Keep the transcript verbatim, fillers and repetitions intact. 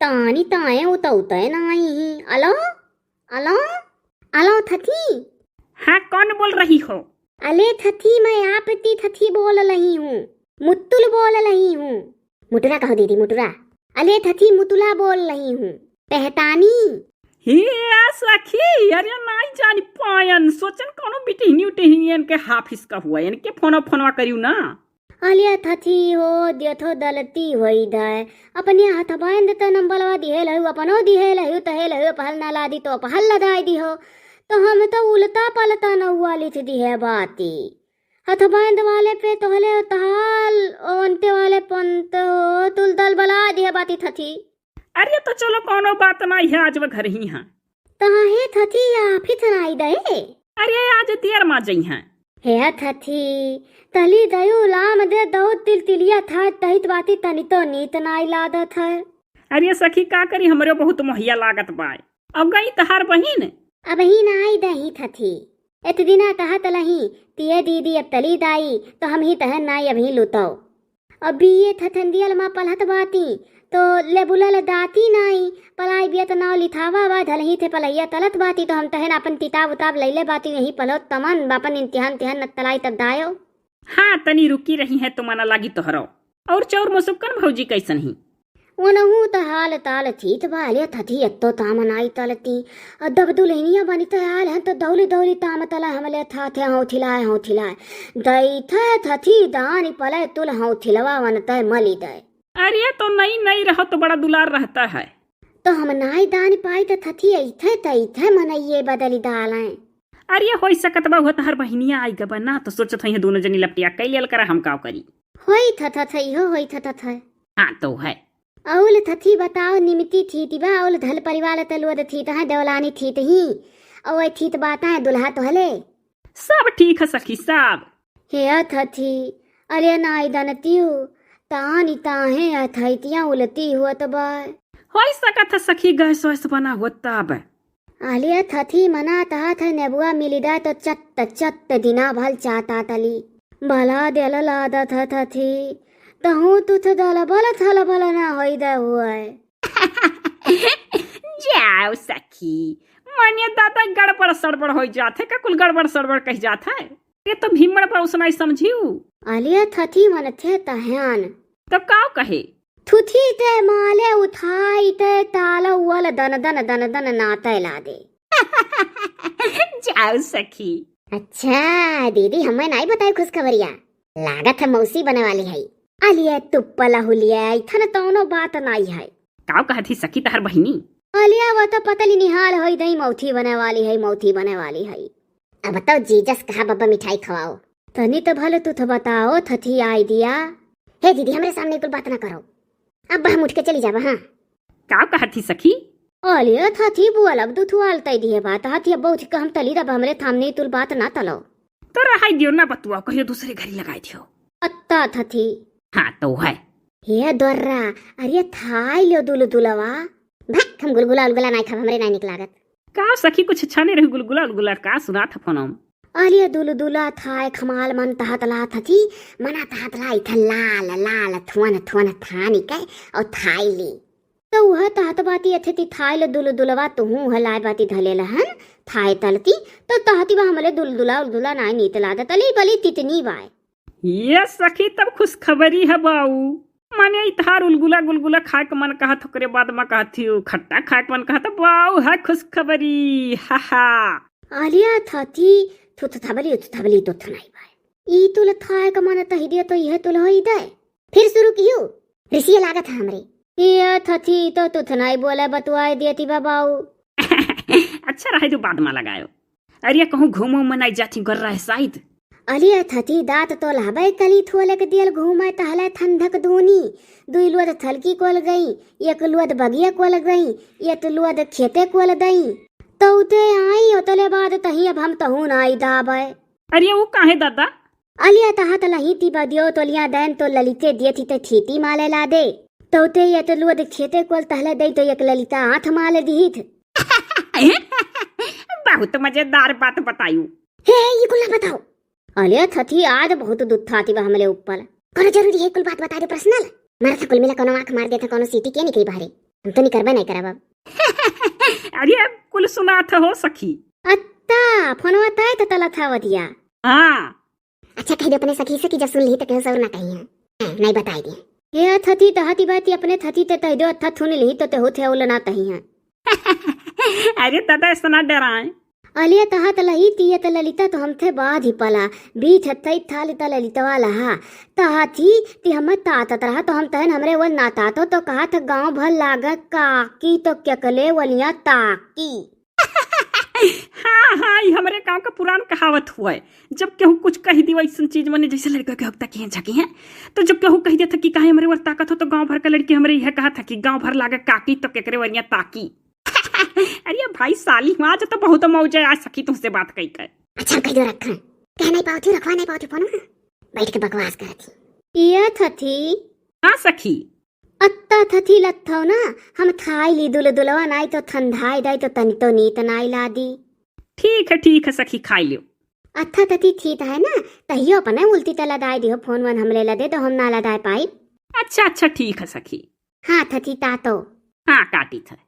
तानी ताए उतउते नाई ही। अलो, अलो, अलो थथी। हाँ, कौन बोल रही हो? अले थथी, मैं आपती थथी बोल रही हूँ, मुतुल बोल रही हूँ। मुटुरा कहो दीदी, मुटुरा। अले थथी, मुतुला बोल रही हूँ, पहतानी। हे आ सखी, अरे नाई जानी पायन, सोचन कौनो बिटिहनी उटिहनी इनके हाफिस का हुआ, इनके फोनो फोनवा करियो ना। अलिया थथी हो, द्यथो दलती होई धय। अपने हथबैंद त नंबलवा दिहेल हउ, अपनो दिहेल हउ, तहेल हउ, अपहल ना लादी तो अपहल लदाई दिहो। तो हम तो उलता पलता नउआ लिथ दिहे बाती। हथबैंद वाले पे तोहले तहाल, ओन्टे वाले पंत हो, तुल दल बला दिहे बाती थथी। अरे तो चलो, कौनो बात नाई है, आज वह घर ही हैं। तहाँ हे थथी, आफित नाई दे। अरे आज देर मा जइहैं। हे थथी, तली दयु लाम दे दउ तिलतिलिया था, तहित बाती तनी तो नीत नाई लादत है। अरे सखी, का करी, हमरे बहुत मोहिया लागत बाय। अब गई तहार बहिन? अबही नाई दही थथी। एत दिना कहत लही, तिये दीदी अब तली दाई, तो हमही तहन नाई अबही लुतौ। अब बीए थथंदियल मा पलहत बाती, तो लेबुलल दाती नाई, पलाई बियत नाव लिथावा बा, धलही थे पलहिया तलत बाती, तो हम तहन आपन तिताब उताब लैले बाती, यही पलहत तमन, बापन इम्तिहान तिहान न तलाई तब दायो। हाँ, तनी रुकी रही है, तो मना लागी तोहरो। और चौर मुसुक्कन भौजी कैसन ही? ओनहू त हाल ताल थीत बा, अले थथी एत्तो ताम नाई तलती। अ दब दुलहिनिया बनित आल हन त दौली दौली ताम तला हमले थाथे हौथिलाए हौथिलाए। दैथे थथी दानी पले तुल हौथिलवा वनते मली दे। अरे तो नई नई रहो तो बड़ा दुलार रहता है। तो हम नाई दानी पाई त थथी अइथे तइथे मनइये बदली दालें। अरे होई सकत बा हुआ तहर बहिनिया आई गबा ना तो सोचत हई दोनों जनी लपटिया कई लेल करा हम काव करी। होई थथत है, इहो होई थथत है। हाँ तो है। अउल थथी बताओ निमती थीत बा, अउल धल परिवार त लोद थीत है, देवलानी थीत ही। अउ ए थीत बात है दुल्हा तोहले। सब ठीक है सखी सब। हे थथी, अरे नाई दनतियु, तानी ताहे अथैतिया उलती हुअत बा। होई सकत है सखी गैस वैस बना हुआ तब। अले थथी मना तहा थे नेबुआ मिलिदा तो चत्त चत्त दिना भल चाता तली। भला देल लादत ह थथी, तहूँ तुथ दल बल थल बल ना होई दे हुए। जाओ सखी, मने दादा गड़बड़ सड़बड़ होई जात है, का कुल गड़बड़ सड़बड़ कही जात है? ये तो भीमड़ पर उसनाई समझियो। अले थथी मन थे तहन। तो काव कहे? थुथी ते माले उठाई ते ताल उवल दन दन दन दन नाते लादे। जाओ सखी। अच्छा दीदी, हमें नाई बताई खुशखबरिया। लागत है मौसी बने वाली है। अलिए तुप्पला हुलिए, इथन तौनो बात नाई है। काव कहत ही सखी तहर बहिनी? अलिए वो तो पतली निहाल होई दई, मौथी बने वाली है, मौथी बने वाली है। अब तो जीजस कहा बब्बा मिठाई खवाओ। तनी तो भले तू तो बताओ थथी आइडिया। हे दीदी, हमरे सामने कुल बात ना करो। अब हम उठ के चली जाबा, हाँ। काव कहत ही सखी? अले थथी बुअल अब दुथुआल तै दिहे बात, हथी अब बहुत कहम तली दब हमरे थामने तुल बात ना तलो। तो रहाई दियो ना बतुआ, कहियो दूसरे घरी लगाई दियो। अत्ता थथी। हाँ तो है। हे दोर्रा, अरे थाई लो दुल दुलवा। भाग, हम गुलगुला उलगुला नाई खाब, हमरे नाई निक लागत। का सखी कुछ छाने रही गुलगुला उलगुला का सुनात ह फोनम? अरे दुलदुला थाय खमाल मन तहत ला थथी, मना तहत ला इथे लाल लाल थुअन थुअन थानी के और थाई ली। तो वह तहत बाती अथे ती थाई ले दुलदुलवा तुहूँ ह लाय बाती धले लहन थाय तलती, तो तहती बा हमले दुलदुला उलदुला नाय नीत लादत अली बली तितनी बाय। ये सखी तब खुशखबरी है बाऊ। माने इतहार उलगुला गुलगुला खाए के मन कहत, ओकरे बाद में कहत ही खट्टा खाए के मन कहत, बाऊ है खुशखबरी, हा हा। आलिया थाती थुथथबली उथथबली तो थनाई बाय। ई तुल थाए के मन तही दिया तो यह तुल होई दे। फिर शुरू कियो। रिसिया लागत है हमरे। ये थथी तो तुथनाई बोले बतुआए दियती बा बाऊ। अच्छा रहे जो बाद में लगायो। अरे कहूँ घूमो मनाई जाती गर्रा है शायद। अलिया थथी दाँत तो लहबे कली थोले के दियल घूमे टहले ठंडक दूनी। दुई लोद थलकी कोल गई, एक लोद बगिया कोल गई, एक लोद खेते कोल दई। तौते आई ओतले बाद तही अब हम तहू ना आई दाबे। अरे वो काहे दादा? अलिया तहत लही ती बदियो तो लिया दैन तो ललिते दिए थी ते थीती माले ला दे। तौते ये तो लोद खेते कोल तहले दे तो एक ललिता आँथ माले दिहित। बहुत मजेदार बात बतायू। हे, हे, ये कुल ना बताओ। अले थथी आज बहुत दुत्था आती बा हमले ऊपर। कोनो जरूरी है कुल बात बता दे पर्सनल? मारा था कुल मिला कोनो आँख मार देता कोनो सीटी के निकली बाहरे। हम तो निकरबे नहीं करब अब। अरे, अब कुल सुनात हो सखी। अत्ता, फोनवा तय त तलत हवतिया। हाँ। अच्छा, कहि दे अपने सखी से कि जब सुन लिही त केहू से और ना कहिहैं। हाँ, नहीं बताई दिए। ये थथी तहती बाती अपने थथी ते तह दो, अत्था थुन लिही तो ते होते उल ना तही हैं। अरे दादा, ऐसा ना डराए। अलिया तहा त लही तिया त ललिता तो हम थे बाध ही पला, बीच हत्थई थाली त ललितवा लहा। तहा थी ती हमें तातत रहा तो हम तहन हमरे वो ना तातो तो कहा था गाँव भर लागे काकी तो क्यकले वलिया ताकी। हाँ, हाँ, ई हमरे गाँव का पुरान कहावत हुआ है। जब केहू कुछ कहि दी वैसन चीज मने जैसे लड़का के हक तकी हैं झकी हैं, तो जब केहू कहि देता कि काहे हमरे वर ताकत हो तो गाँव भर का लड़की हमरे यह कहा था कि गाँव भर लागे काकी तो केकरे वलिया ताकी। अरे भाई साली, आज तो बहुत मौज है, आज सखी तुमसे बात कही कर। अच्छा, हम कह दो रखा। कह नहीं पावती, रखवा नहीं पावती फोन में। बैठ के बकवास करत ही। ये थथी। हाँ सखी। अत्ता थथी लत्थो ना, हम थाई ली दुल दुलवा नाई तो ठंडाई दाई तो तनी तो नीत नाई ला दी। ठीक है, ठीक है सखी, खाई लियो। अत्था थथी थी त है ना, तहियो अपने उल्टी तला दाई दियो, फोन वन हमले लदे तो हम ना लदाए पाई। अच्छा, अच्छा, ठीक है सखी। हाँ थथी तातो। हाँ, काटी था।